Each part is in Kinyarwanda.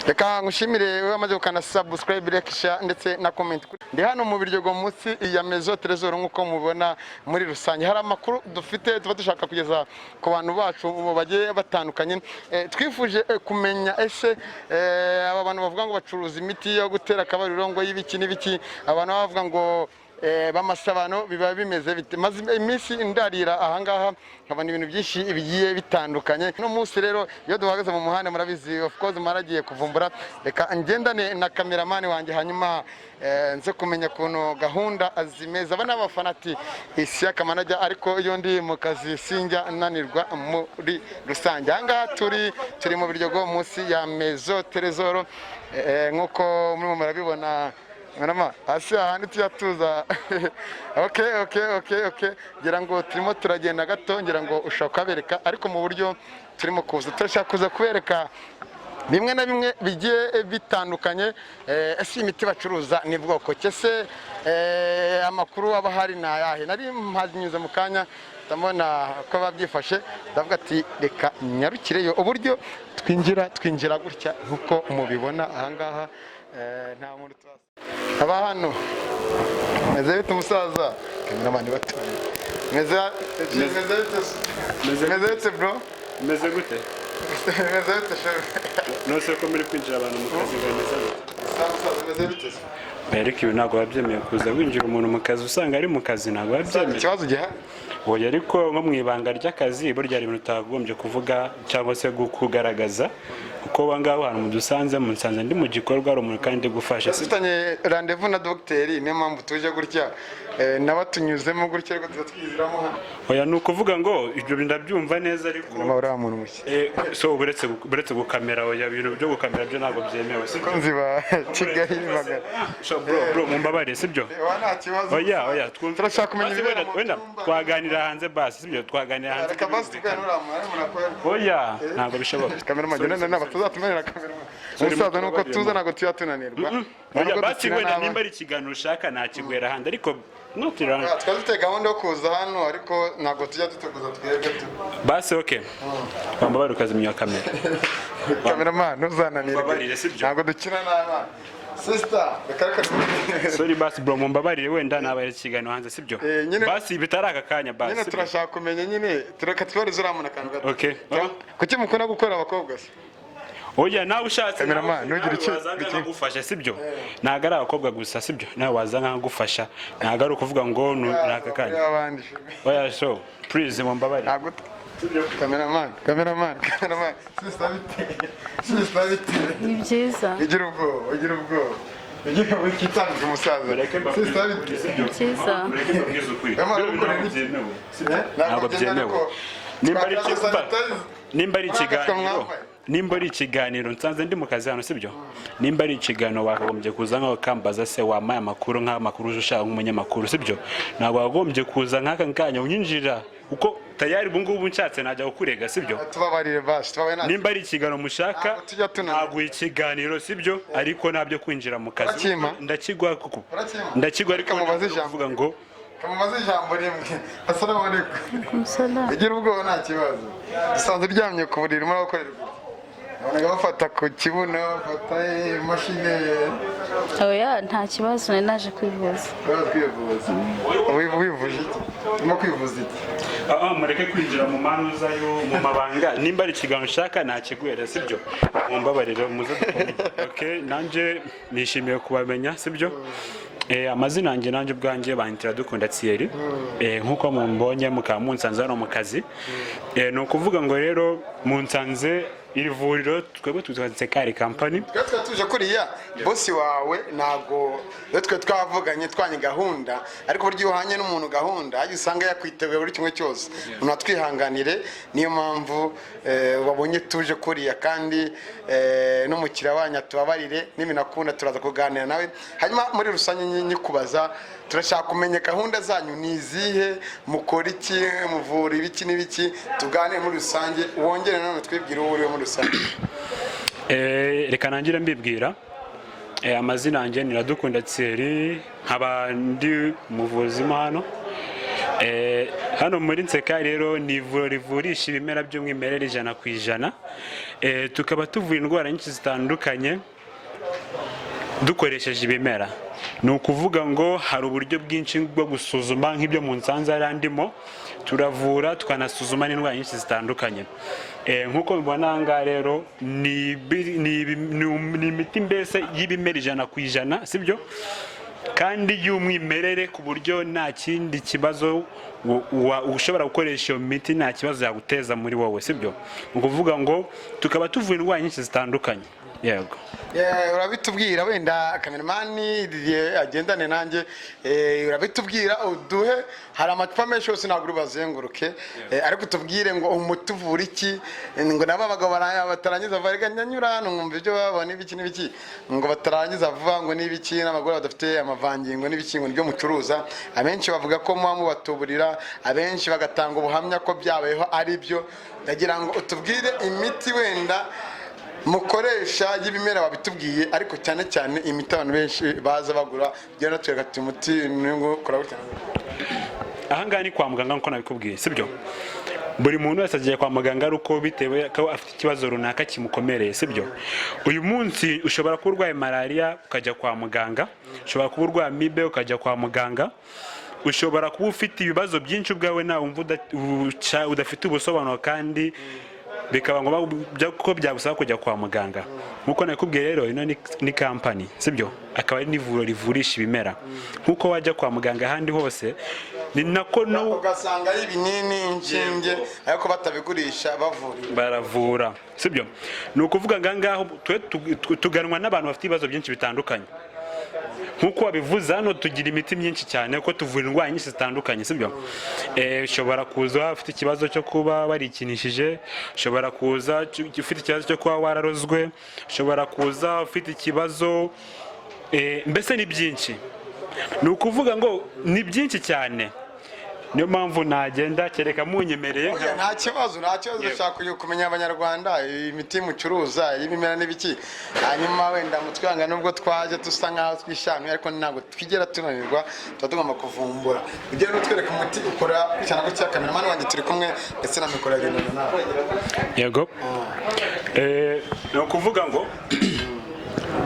Reka ngushimire wowe wamaze gukanda subscribe, like, share ndetse na comment. Ndi hano mu Biryogo munsi ya Maison Tresor. Nk'uko mubibona, muri rusange hari amakuru dufite tuba dushaka kugeza ku bantu bacu bagiye batandukanye. Twifuje kumenya ese aba bantu bavuga ngo bacuruza imiti yo gutera akabariro, ngo y'ibiki n'ibiki, abantu baba bavuga ngo b'amasabano, biba bimeze bite? Maze iminsi ndarira ahangaha nkabona ibintu byinshi bigiye bitandukanye. No munsi rero iyo duhagaze mu muhanda, murabizi, of course maragiye kuvumbura. Reka ngendane na kameramani wanjye, hanyuma nze kumenya ukuntu gahunda zimeze. Aba ni abafana ati Isiyaka Manager, ariko iyo ndi mu kazi sinjya nanirwa. Muri rusange ahangaha turi mu Biryogo munsi ya Maison Tresor, nk'uko murimo murabibona. Murama hasi ahandi tujya tuza. Okay, ngira ngo turimo turagenda gato, ngira ngo ushobora kuhabereka, ariko mu buryo turimo kuza turashaka kuza kubereka bimwe na bimwe bigiye bitandukanye. Ese imiti bacuruza ni bwoko ki? Ese amakuru aba ahari ni ayahe? Nari mpanyuze mu kanya, ndabona ko babyifashe, ndavuga ati reka nyarukireyo. Uburyo twinjira gutya nk'uko mubibona ahangaha, nta muntu tuzi aba hano. Meze bite, umusaza? Kameramani batuye. Meze bite? Meze bite, bro? Meze gute? Meze bite, chef? Nose ko muri kwinjira abantu mu kazi, ngo bimeze gute? Umusaza, meze bite? Ariko ibi ntabwo biba byemewe, kuza winjira umuntu mu kazi usanga ari mu kazi, ntabwo biba byemewe. Ikibazo gihari? Oya, ariko nko mu ibanga ry'akazi burya hari ibintu utagombye kuvuga cyangwa se kugaragaza, kuko aho ngaho hantu mudusanze, munsanze ndi mu gikorwa, hari umuntu kandi ndi gufasha. Dufitanye rendez-vous na dogiteri, niyo mpamvu tuje gutya. Nawe tunyuzemo gutya, ariko tuza twiziramo hano. Oya, ni ukuvuga ngo ibyo ndabyumva neza, ariko Nyuma uriya muntu mushya. So uretse gukamera, oya, ibintu byo gukamera byo ntabwo byemewe, sibyo? Bakunzi ba Kigali Magana. So bro, mumbabarire, sibyo? Wa, nta kibazo. Oya, twumve. Turashaka kumenya Basi ibibera wenda mu wenda cyumba. twaganira hanze basi, sibyo? Twaganira hanze. Reka basi tugane uriya muntu arimo arakora. Oya, ntabwo bishoboka. Kameramani, Sorry, ntabwo tuzatumenera kameramani. Sorry, Umusaza, nuko mutubabarire, tuza ntabwo tuya tunanirwa. Oya, Ntabwo basi dukina wenda n'abana. nimba ari ikiganiro ushaka nakiguhera ahandi, ariko ntutirane. Twari dufite gahunda yo kuza hano, ariko ntabwo tujya duteguza twebwe tu. Basi okay, wambabarire ukazimya iyo kamera. Kameramani, ntuzananirwe. Mbabarire, sibyo? Ntabwo dukina n'abana. Sister, reka. Sorry basi bro, mumbabarire, wenda nabahereza ikiganiro hanze, sibyo? Nyine- Basi bitari aka kanya basi, Nyine sibyo? turashaka kumenya nyine, tureka twibarize uriya muntu akantu gato. Okay. Kuki mukunda gukora abakobwa se? Oya, nawe ushatse Cameraman, ntugire nawe icyo- waza nkagufasha, sibyo? Ntabwo ari abakobwa gusa, sibyo? Nawe waza nkagufasha, ntabwo ari ukuvuga ngo ni aka kanya. Abandi. Oya, so please mumbabarire. Ntabwo kameramani, kameramani, kameramani. Sister, bite? Sister, bite? Ni byiza. Ugira ubwoba, ugira ubwoba, ugira ukitambika umusaza. Mureke mbabwize Sister, ukuri, bite? sibyo? Byiza. Mureke mbabwize ukuri. Emma, Bino gukora ntabwo ibiki? byemewe, sibyo? Ntabwo Ntabwo byemewe, byemewe. ariko Nimba ari twakaza sanitizer. Nimba ari Urabona ko ikiganiro, mwambaye. nimba ari ikiganiro, nsanze ndi mu kazi hano, sibyo? Nimba ari ikiganiro, wakagombye kuza nkaho kambaza se wampaye amakuru, nk'amakuru uje ushaka nk'umunyamakuru, sibyo? Ntabwo wagombye kuza nk'aka kanya unyinjira, kuko tayari ubu ngubu nshatse najya kukurega, sibyo? Tubabarire basi, tubabarire, nta Nimba ari ikiganiro mushaka, Ntabwo tujya tunanirwa. ntabwo ikiganiro, sibyo? Ariko ntabyo kwinjira mu kazi. Urakimpa? Ndakigwa kuko Urakimpa? ndakigwa, ariko Reka mubaze ijambo. kuvuga ngo Kamubaze ijambo rimwe. Assalamu alaikum. Umusala. Ugira ubwoba, nta kibazo. Dusanzwe uryamye ku buriri, urimo urakorerwa iki? Wabonaga bafata ku kibuno, bafata imashini. Oya, nta kibazo, nari naje kwivuza. Baba kwivuza. Wivuje iki? Urimo kwivuza iki? Ah, mureke kwinjira mu manuza yo mu mabanga. Nimba ari ikiganiro ushaka nakiguhera, sibyo? Mumbabarire, muze dukomeze. Okay, nanjye nishimiye kubamenya, sibyo? Amazina yanjye, nanjye ubwanjye banyitira Dukunda Thierry. Nk'uko mumbonye mukaba munsanze hano mu kazi, ni ukuvuga ngo rero munsanze iri vuriro twebwe twitwa Nsekari Company. Twe twari tuje kuriya boss wawe, ntabwo rero twe twavuganye twanye gahunda, ariko uburyo iyo uhanye n'umuntu gahunda hajya usanga yakwiteguye buri kimwe cyose. Umuntu atwihanganire, niyo mpamvu wabonye tuje kuriya, kandi n'umukiriya wanyu atubabarire, n'ibinakunda turaza kuganira nawe. Hanyuma muri rusange nyikubaza, turashaka kumenya gahunda zanyu ni izihe, mukora iki, muvura ibiki n'ibiki, tuganire muri rusange, wongere nanone twibwire uwo uriwe muri rusange. Reka nangire mbibwira. Amazina yanjye ni Iradukunda Thierry, nkaba ndi umuvuzi mo hano. Hano muri Nseka rero ni ivuriro rivurisha ibimera by'umwimerere 100%. Tukaba tuvura indwara nyinshi zitandukanye dukoresheje ibimera. Ni ukuvuga ngo hari uburyo bwinshi bwo gusuzuma nk'ibyo mu nsanza yari andimo, turavura tukanasuzuma n'indwara nyinshi zitandukanye. Nk'uko mubibona aha ngaha rero ni imiti mbese y'ibimera 100%, sibyo? Kandi y'umwimerere, ku buryo nta kindi kibazo ushobora gukoresha iyo miti, nta kibazo yaguteza muri wowe, sibyo? Ni ukuvuga ngo tukaba tuvura indwara nyinshi zitandukanye, yego. Urabitubwira wenda cameraman Didier agendane nanjye, urabitubwira uduhe, hari amacupa menshi yose ntabwo uri bazenguruke, ariko tubwire ngo umuti uvura iki, ngo nabo abagabo batarangiza vuba, reka nyanyura hano nkumva ibyo babona ibiki n'ibiki, ngo batarangiza vuba ngo n'ibiki, n'abagore badafite amavangingo n'ibiki, ngo nibyo mucuruza. Abenshi bavuga ko muba mubatuburira, abenshi bagatanga ubuhamya ko byabayeho ari byo. Ndagira ngo utubwire imiti wenda mukoresha y'ibimera, babitubwiye, ariko cyane cyane imiti abantu benshi baza bagura, ugenda twereka ati umuti nungu ukora gutya. Aha ngaha ni kwa muganga nk'uko nabikubwiye, sibyo? Buri muntu wese agiye kwa muganga ari uko bitewe ko afite ikibazo runaka kimukomereye, sibyo? Uyu munsi ushobora kuba urwaye malariya ukajya kwa muganga, ushobora kuba urwaye amibe ukajya kwa muganga, ushobora kuba ufite ibibazo byinshi ubwawe nawe wumva udafite ubusobanuro, kandi bikaba ngombwa ko byagusaba kujya kwa muganga. Nk'uko nakubwiye rero, ino ni kampani, sibyo? Akaba ari n'ivuriro rivurisha ibimera. Nk'uko wajya kwa muganga ahandi hose, ni nako no ugasanga ari ibinini, inshinge, ariko batabigurisha, bavura. Baravura, sibyo? Ni ukuvuga ngo aha ngaho twe tuganwa n'abantu bafite ibibazo byinshi bitandukanye. Nk'uko wabivuze, hano tugira imiti myinshi cyane kuko tuvura indwara nyinshi zitandukanye, sibyo? Ushobora kuza ufite ikibazo cyo kuba warikinishije, ushobora kuza ufite ikibazo cyo kuba wararozwe, ushobora kuza ufite ikibazo, mbese ni byinshi. Ni ukuvuga ngo ni byinshi cyane, niyo mpamvu nagenda kereka munyemereye. Oya, nta kibazo, nta kibazo. Dushaka kumenya abanyarwanda imiti mucuruza y'ibimera n'ibiki, hanyuma wenda mutwanga nubwo twaje dusa nkaho twishanuye, ariko ntabwo twigera tunanirwa, tuba tugomba kuvumbura. Ugenda utwereka umuti ukora cyane ko cya cameraman wanjye turi kumwe ndetse na mikoro yagendana nawe. Yego. Ni ukuvuga ngo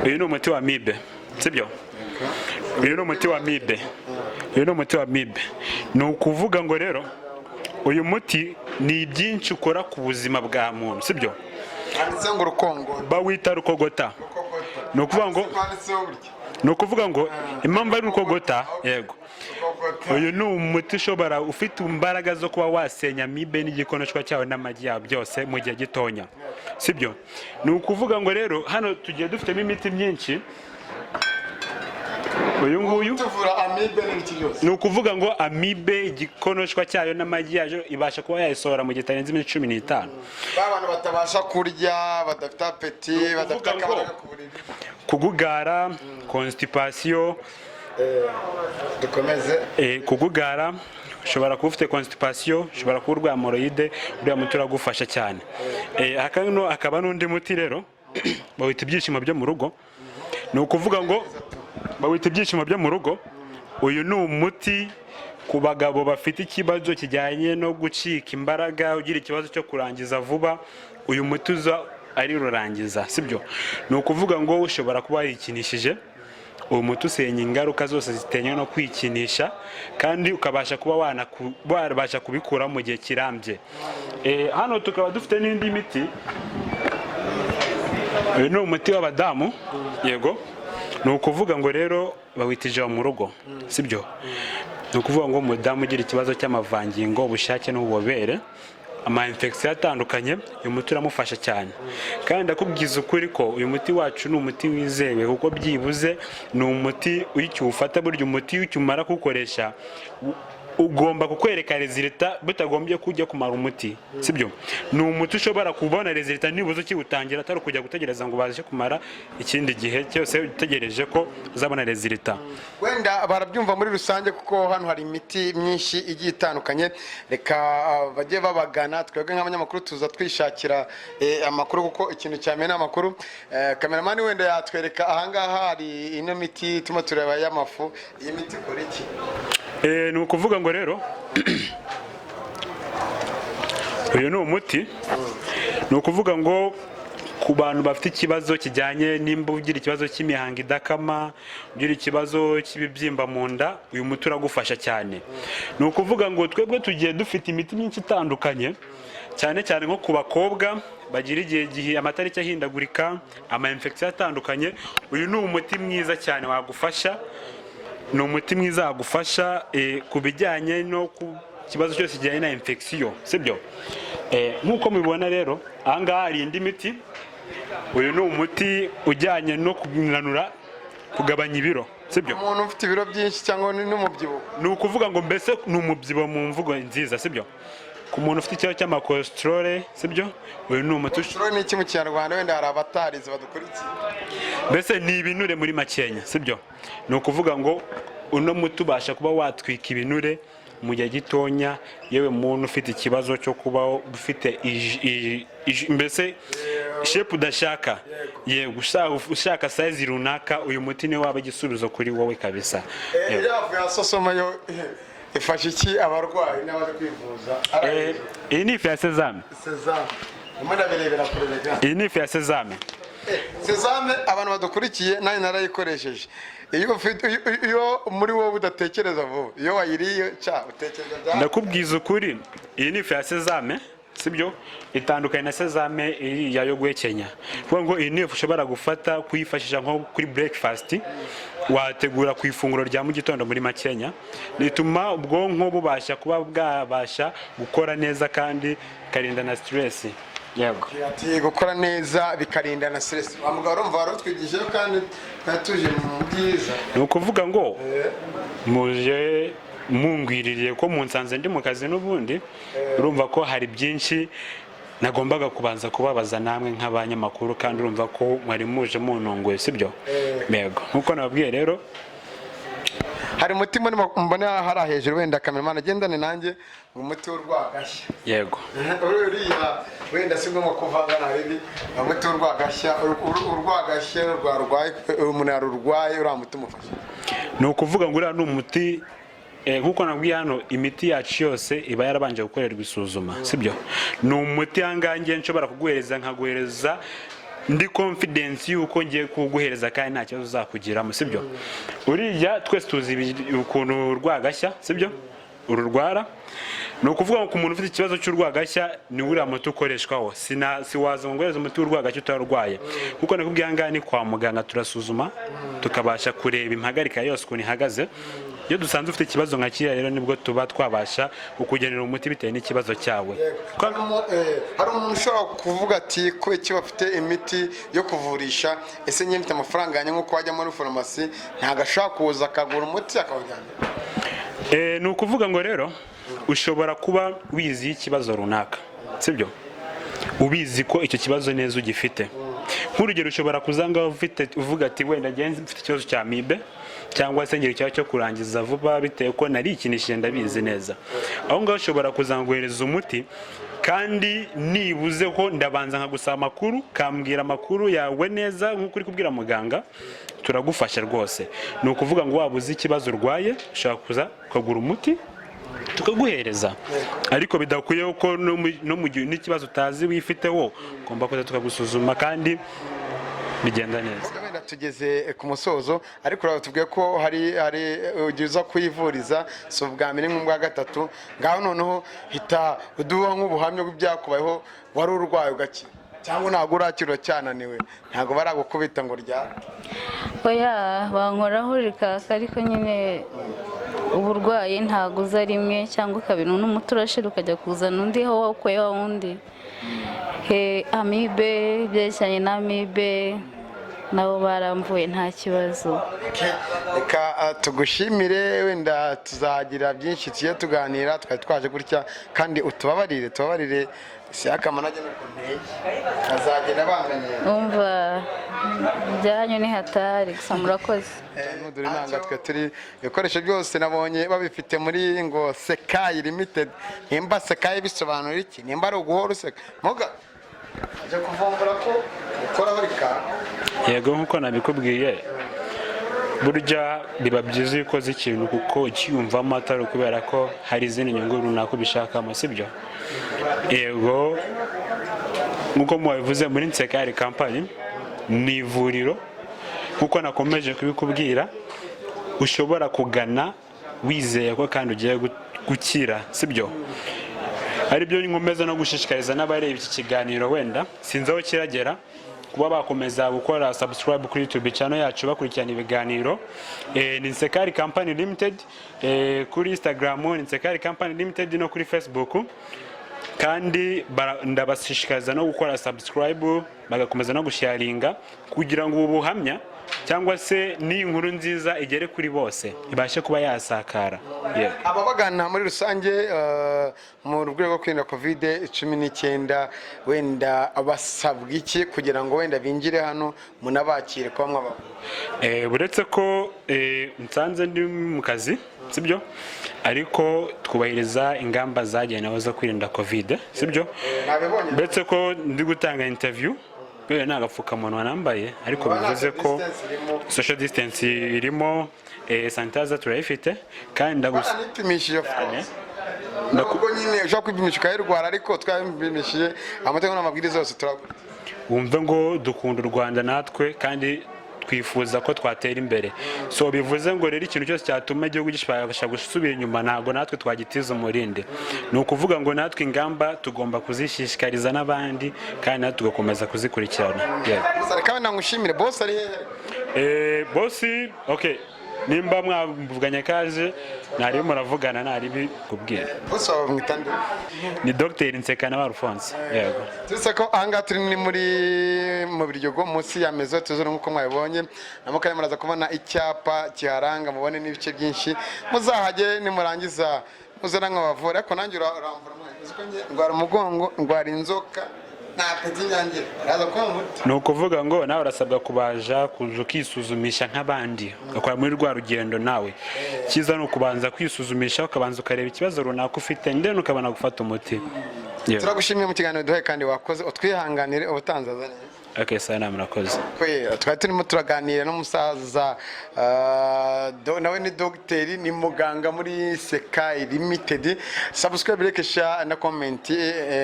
uyu ni umuti wa amibe, sibyo? Uyu ni umuti wa amibe, uyu ni umuti wa amibe. Ni ukuvuga ngo rero uyu muti ni byinshi ukora ku buzima bwa muntu, sibyo? Handitseho ngo urukongo. Bawita rukogota. Ni ukuvuga ngo Handitseho gutya. Ni ukuvuga ngo impamvu ari rukogota, yego. Rukogota. Uyu ni umuti ushobora, ufite imbaraga zo kuba wasenya amibe n'igikonoshwa cyawe n'amagi yawe byose mu gihe gitonya, sibyo? Ni ukuvuga ngo rero hano tugiye dufitemo imiti myinshi. Uyu nguyu tuvura amibe n'ibiki byose. Ni ukuvuga ngo amibe, igikonoshwa cyayo n'amagi yayo, ibasha kuba yayisohora mu gihe kitarenze iminsi 15. Ba bantu batabasha kurya, badafite appétit, badafite Ukuvuga ngo akabaraga ku buriri. Kugugara, constipation. Dukomeze. Kugugara, ushobora kuba ufite constipation, ushobora kuba urwaye hémorroïde, uriya muti uragufasha cyane. Hakaba n'undi muti rero bawita ibyishimo byo mu rugo. Ni ukuvuga ngo bawita ibyishimo byo mu rugo. Uyu ni umuti ku bagabo bafite ikibazo kijyanye no gucika imbaraga, ugira ikibazo cyo kurangiza vuba. Uyu muti uza ari rurangiza, sibyo? Ni ukuvuga ngo ushobora kuba warikinishije, uwo muti usenya ingaruka zose zitewe no kwikinisha, kandi ukabasha kuba wabasha kubikura mu gihe kirambye. Hano tukaba dufite n'indi miti. Uyu ni umuti w'abadamu, yego. Ni ukuvuga ngo rero bawita ijabo mu rugo, sibyo? Ni ukuvuga ngo umudamu ugira ikibazo cy'amavangingo, ubushake n'ububobere, ama infection atandukanye, uyu muti uramufasha cyane. Kandi ndakubwiza ukuri ko uyu muti wacu ni umuti wizewe, kuko byibuze ni umuti icyo ufata, burya umuti iyo ukimara kuwukoresha ugomba kukwereka résultat bitagombye kujya kumara umuti, sibyo? Ni umuti ushobora kubona résultat nibuze ukiwutangira, atari ukujya gutegereza ngo baze kumara ikindi gihe cyose utegereje ko uzabona résultat. Wenda barabyumva muri rusange, kuko hano hari imiti myinshi igiye itandukanye. Reka bajye babagana. Twebwe nk'abanyamakuru tuza twishakira amakuru, kuko ikintu cya mbere ni amakuru. Cameraman wenda yatwereka ahangaha hari ino miti turimo tureba y'amafu. Iyi miti ikora iki? Ni ukuvuga ngo rero uyu ni umuti, ni ukuvuga ngo Ku bantu bafite ikibazo kijyanye nimba ugira ikibazo cy'imihango idakama, ugira ikibazo cy'ibibyimba mu nda, uyu muti uragufasha cyane. Ni ukuvuga ngo twebwe tugiye dufite imiti myinshi itandukanye, cyane cyane nko ku bakobwa bagira igihe amatariki ahindagurika, ama infection atandukanye. Uyu ni umuti mwiza cyane wagufasha, ni umuti mwiza wagufasha ku bijyanye no ku kibazo cyose kijyanye na infection, sibyo? Nk'uko mubibona rero, ahangaha hari indi miti. Uyu ni umuti ujyanye no kunanura, kugabanya ibiro, sibyo? Umuntu ufite ibiro byinshi cyangwa n'umubyibuho. Ni ukuvuga ngo mbese ni umubyibuho mu mvugo nziza, sibyo? Ku muntu ufite ikibazo cy'ama cholesterol, sibyo? Uyu ni umuti Cholesterol ni iki mu Kinyarwanda? Wenda hari abatarize badukurikiye. Mbese ni ibinure muri makenya, sibyo? Ni ukuvuga ngo uno muti ubasha kuba watwika ibinure mu gihe gitonya. Yewe muntu ufite ikibazo cyo kuba ufite mbese shape udashaka, yego, ushaka size runaka, uyu muti niwe waba igisubizo kuri wowe kabisa. Yego. Yavuye ya sosoma yo ifasha iki abarwayi n'abaje kwivuza? Iyi ni ifu ya sezame. Sezame, ndimo ndabirebera kure rega. Iyi ni ifu ya sezame. Sezame, abantu badukurikiye, nanjye narayikoresheje. Iyo ufite iyo muri wowe udatekereza vuba, iyo wayiriye cya utekereza bya Ndakubwiza ukuri, iyi ni ifu ya sezame, sibyo? Itandukanye na sezame iriya yo guhekenya. Kuvuga ngo iyi ni ifu ushobora gufata kuyifashisha nko kuri breakfast, wategura ku ifunguro rya mu gitondo muri makenya, rituma ubwonko bubasha kuba bwabasha gukora neza kandi ikarinda na stress, yego. Ati gukora neza bikarinda na stress. Wa mugabo, urumva wari utwigishije kandi twari tuje mu byiza. Ni ukuvuga ngo muje mungwiririye ko munsanze ndi mu kazi n'ubundi, urumva ko hari byinshi nagombaga kubanza kubabaza namwe nk'abanyamakuru, kandi urumva ko mwari muje muntunguye, sibyo? Yego, nkuko nababwiye rero. Hari umuti muri mbona hariya hejuru, wenda kameramani agendane nanjye, ngo umuti w'urwagashya. Yego. Uriya wenda si ngombwa kuvanga na bibi. Umuti w'urwagashya, urwagashya rwarwaye, umuntu yarurwaye, uriya muti umufasha? Ni ukuvuga ngo uriya ni umuti, nkuko nabwiye hano, imiti yacu yose iba yarabanje gukorerwa isuzuma, sibyo? Ni umuti ahangaha ngiye nshobora kuguhereza, nkaguhereza ndi confidence yuko ngiye kuguhereza kandi nta kibazo uzakugiramo, sibyo? Uriya twese tuzi ukuntu urwagashya, sibyo, ururwara. Ni ukuvuga ngo ku muntu ufite ikibazo cy'urwagashya ni uriya muti ukoreshwaho. Sina siwaza ngo nguhereze umuti w'urwagashya utararwaye, kuko nakubwiye aha ngaha ni kwa muganga, turasuzuma tukabasha kureba impagarika yose ukuntu ihagaze. Iyo dusanze ufite ikibazo nka kiriya rero, nibwo tuba twabasha kukugenera umuti bitewe n'ikibazo cyawe. Hari umuntu ushobora kuvuga ati ko iki bafite imiti yo kuvurisha, ese njye mfite amafaranga yanjye, nk'uko wajya muri farumasi, ntabwo ashobora kuza akagura umuti akawujyana? Ni ukuvuga ngo rero ushobora kuba wiziye ikibazo runaka, sibyo? Ubizi ko icyo kibazo neza ugifite. Nk'urugero, ushobora kuza ngaho ufite uvuga ati wenda njye mfite ikibazo cya amibe, cyangwa se ngira ikibazo cyo kurangiza vuba bitewe ko narikinishije, ndabizi neza. Aho ngaho ushobora kuzanguhereza umuti, kandi nibuze ko ndabanza nkagusaba amakuru, kambwira amakuru yawe neza nk'uko uri kubwira muganga, turagufasha rwose. Ni ukuvuga ngo waba uzi ikibazo urwaye, ushobora kuza ukagura umuti tukaguhereza, ariko bidakwiye ko no mu gihe n'ikibazo utazi wifiteho ugomba kuza tukagusuzuma kandi bigenda neza. Wenda tugeze ku musozo, ariko uraba tubwiye ko hari ujya uza kuyivuriza, si ubwa mbere, nk'ubwa gatatu. Ngaho noneho hita uduha nk'ubuhamya bw'ibyakubayeho, wari urwaye ugakira, cyangwa ntabwo urakira, uracyananiwe, ntabwo baragukubita ngo ryake? Oya, bankoraho rikaka, ariko nyine uburwayi ntabwo uza rimwe cyangwa kabiri, n'umuti urashira ukajya kuzana undi aho wawukuye wa wundi. Amibe, ibyerekeranye n'amibe nabo baramvuye nta kibazo. Reka tugushimire, wenda tuzagira byinshi tugiye tuganira. Twari twaje gutya kandi utubabarire, tubabarire siyakama najya nuko nteye azagenda banganye. Umva, ibyanyu ni hatari gusa, murakoze. Dore inanga twe turi ibikoresho byose nabonye babifite muri ngo Sekayi Limited. Nimba Sekayi bisobanura iki? Nimba ari uguhora useka, muga aje kuvumbura ko ukoraho rikaka. Yego, nk'uko nabikubwiye, burya biba byiza iyo ukoze ikintu kuko ukiyumvamo, atari ukubera ko hari izindi nyungu runaka ubishakamo, sibyo? Yego. Nk'uko mubabivuze, muri Nsekari Company ni ivuriro, nk'uko nakomeje kubikubwira, ushobora kugana wizeye ko kandi ugiye gukira, sibyo? Aribyo nkomeza no gushishikariza n'abareba iki kiganiro, wenda sinzi aho kiragera, kuba bakomeza gukora subscribe kuri YouTube channel yacu, bakurikirana ibiganiro. Ni Nsekari Company Limited kuri Instagram, ni Nsekari Company Limited no kuri Facebook. Kandi ndabashishikariza no gukora subscribe, bagakomeza no gusharinga, kugira ngo ubu buhamya cyangwa se n'iyi nkuru nziza igere kuri bose, ibashe kuba yasakara. Yeah. Ababagana muri rusange, mu rwego rwo kwirinda COVID-19, wenda basabwa iki kugira ngo wenda binjire hano munabakire kuba mwabavura? Uretse ko nsanze ndi mu kazi, sibyo, ariko twubahiriza ingamba zagenewe zo kwirinda COVID, sibyo? Nabibonye. Uretse ko ndi gutanga interview, kubera nta gapfukamunwa nambaye, ariko bivuze ko distance irimo. Social distance irimo, sanitizer turayifite, kandi ndagusa Baranipimishije, of course. Nubwo nyine ushobora kwipimisha ukayirwara, ariko twabipimishije, amategeko n'amabwiriza yose turagura. Wumve ngo dukunda u Rwanda natwe, kandi twifuza ko twatera imbere. So bivuze ngo rero ikintu cyose cyatuma igihugu gishobora gusubira inyuma, ntabwo natwe twagitiza umurindi. Ni ukuvuga ngo natwe ingamba tugomba kuzishishikariza n'abandi, kandi natwe tugakomeza kuzikurikirana. Yeah. Gusa reka wenda ngushimire. Boss ari hehe? Boss, okay, nimba mwavuganye kaje ntaribi, muravugana ntaribi kubwira. Boss wawe mwita nde? Ni Dr Nsekana Alphonse, yego. Turetse ko ahangaha turi ni muri mu Biryogo, munsi ya Maison Trésor, nk'uko mwabibonye na mukanya muraza kubona icyapa kiharanga, mubone n'ibice byinshi. Muzahagere, nimurangiza muze namwe bavura. Ariko nanjye uramvura mwana, uzi ko njye ndwara umugongo, ndwara inzoka, nta peti nyangira, uraza kuba umuti. Ni ukuvuga ngo nawe urasabwa kubaja kuza ukisuzumisha nk'abandi, ugakora muri rwa rugendo nawe. Cyiza ni ukubanza kwisuzumisha, ukabanza ukareba ikibazo runaka ufite, ndetse ukabona gufata umuti. Yeah. Turagushimiye mu kiganiro duhaye, kandi wakoze, utwihanganire ubutanzaza neza. Okay, sawa, murakoze. Kwe, twari turimo turaganira n'umusaza, nawe ni dogiteri, ni muganga muri Sekayi Limited. Subscribe, like, share na comment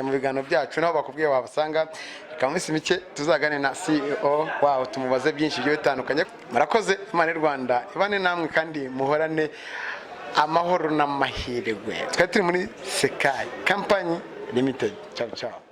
mu biganiro byacu, naho bakubwiye wabasanga. Reka mu minsi mike tuzagane na CEO wabo, tumubaze byinshi bigiye bitandukanye. Murakoze, Imana y'u Rwanda ibane namwe, kandi muhorane amahoro n'amahirwe. Twari turi muri Sekayi Company Limited. Ciao ciao.